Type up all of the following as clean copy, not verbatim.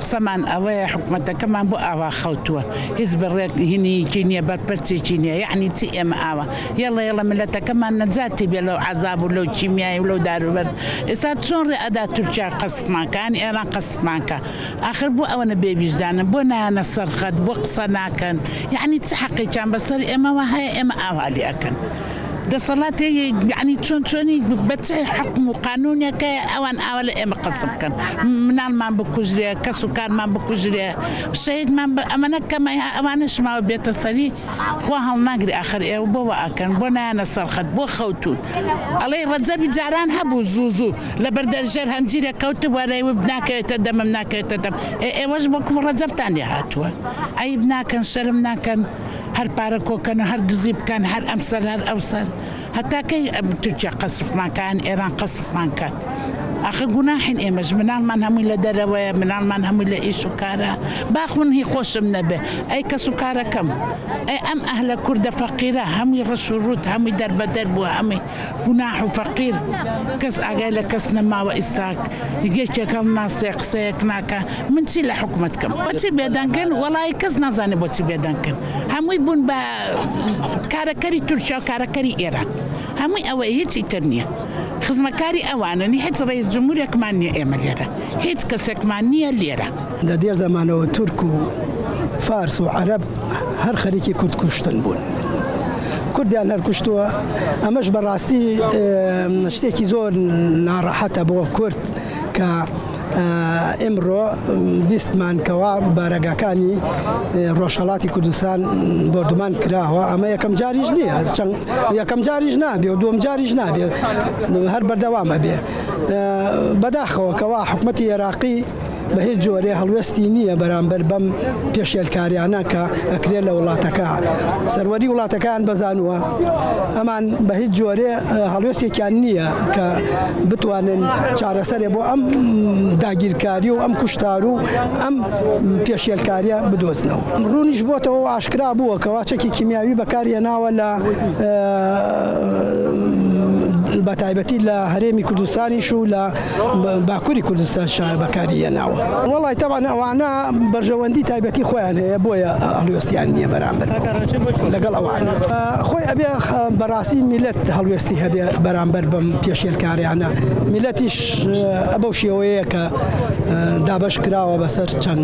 قسەمان ئەوەیە حکومەتەکەمان بۆ ئاوا خەوتووە هیچ بڕێک هینیکی نییە بەرپەرچێکی نییە یەعنی چی ئێمە ئاوا یەڵە یەڵە ملەتەکەمان نەجاتی بێ لەو عەزاب و لەو کیمیای و لەو داروبەرد ئێستا چۆن ڕێ ئەدا تورکیا قەسفمان کا یان ئێران قەسفمان کا ئاخر بۆ ئەوەنە بێ ویژدانن بۆ نایەنە سەر خەت بۆ قسە ناکەن یەعنی چ حەقێکیان بەسەر ئێمەوە هەیە ئێمە ئاوا لێ ئەکەن دەسەڵاتێ یەعنی چۆن چۆنی بە چ حوکم و قانونێکە ئەوان ئاوا لە ئێمە قەسف بکەن مناڵمان بکوژرێ کەس و کارمان بکوژرێ شەهیدمان بە ئەمەنە کەمە ئەوانەش ماوە بێتە سەری خوا هەڵناگری ئاخر ئێوە بۆ وا ئەکەن بۆ نایەنە سەر خەت بۆ خەوتوون ئەڵێی ڕەجەبی جاران هەبوو زوو زوو لەبەر دەرژێر هەنجیرێک کەوتبوو ئەرێ وب ناکەوێتە دەمم ناکەوێتە دەم ئێ ئێوەش وەکو ڕەجەبتان لێ هاتووە عەیب ناکەن شەرم ناکەن هەر پارە کۆکەن و هەر دزی بکەن هەر ئەم سەر هەر ئەو سەر هەتا کەی تورکیا قەسفمان کا یان ئێران قەسفمان کات ئاخر گوناحین ئێمەش مناڵمان هەمووی لە دەرەوەیە مناڵمان هەمووی لە ئیش و کارە با خون هی خۆشم نەبێ ئەی کەس و کارەکەم ئەی ئەم ئەهلە کوردە فەقیرە هەمووی ڕەش و ڕووت هەمووی دەربەدەر بووە هەمووی گوناح و فەقیر کەس ئاگای لە کەس نەماوە ئیستا یەکێک هەڵناسێ قسەیەک ناکا من چی لە حکومەت کەم بۆچی بێدەنگن وەڵایی کەس نازانێ بۆچی بێدەنگن هەمووی بوون بە کارەکەری تورکیا و کارەکەری ئێران هەمووی ئەوەیە هیچی تر نییە خزمەکاری ئەوانن هیچ ڕەئیس جمهورێکمان نییە ئێمە لێرە هیچ کەسێکمان نییە لێرە. لە دێر زەمانەوە تورک و فارس و عەرەب هەر خەریکی کورد کوشتن بوون. کوردیان هەر کوشتووە. ئەمەش بە ڕاستی شتێکی زۆر ناڕەحەتە بۆ کورد کە ئمڕۆ بیستمان کەوا بارەگاکانی ڕۆژهەڵاتی کوردستان بۆردومان کراوە ئەمە یەکەم جاریش نییە چەند یەکەم جاریش نابێ و دووەم جاریش نابێ هەر بەردەوامە بێ بەداخەوە کەوا حکومەتی عێراقی بە هیچ جۆرێ هەڵوێستی نییە بەرامبەر بەم پێشێلکاریانە کە ئەکرێت لە وڵاتەکە سەروەری وڵاتەکەیان بەزانووە ئەمان بە هیچ جۆرێ هەڵوێستێکیان نییە کە بتوانن چارەسەرێ بۆ ئەم داگیرکاری و ئەم کوشتار و ئەم پێشێلکاریە بدۆزنەوە. ڕوونیش بۆتەوە و ئاشکرا بووە کەوا چەکی کیمیاوی بەکارهێناوە لە بە تایبەتی لە هەرێمی کوردستانیش و لە باکوری کوردستان شار بەکاری هێناوە. وەڵای تەبعەن ئەوانە بەرژەوەندی تایبەتی خۆیان هەیە بۆیە هەڵوێستیان نیە بەرامبەر لەگەڵ ئەوانە خۆی ئەبێ بەڕاستی میلەت هەڵوێستی هەبێ بەرامبەر بەم پێشێلکاریانە میلەتیش بەو شێوەیە کە دابەش کراوە بەسەر چەند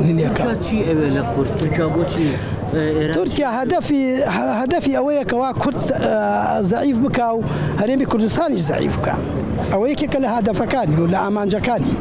هینێکە. چی ئەوێ لە کورد تورکیا بۆچی تورکیا هەدەفی هەدەفی ئەوەیە کەوا کورد زەعیف بکا و هەرێمی کوردستانیش زەعیف بکا. ئەوە یەکێکە لە هەدەفەکانی و لە ئامانجەکانی.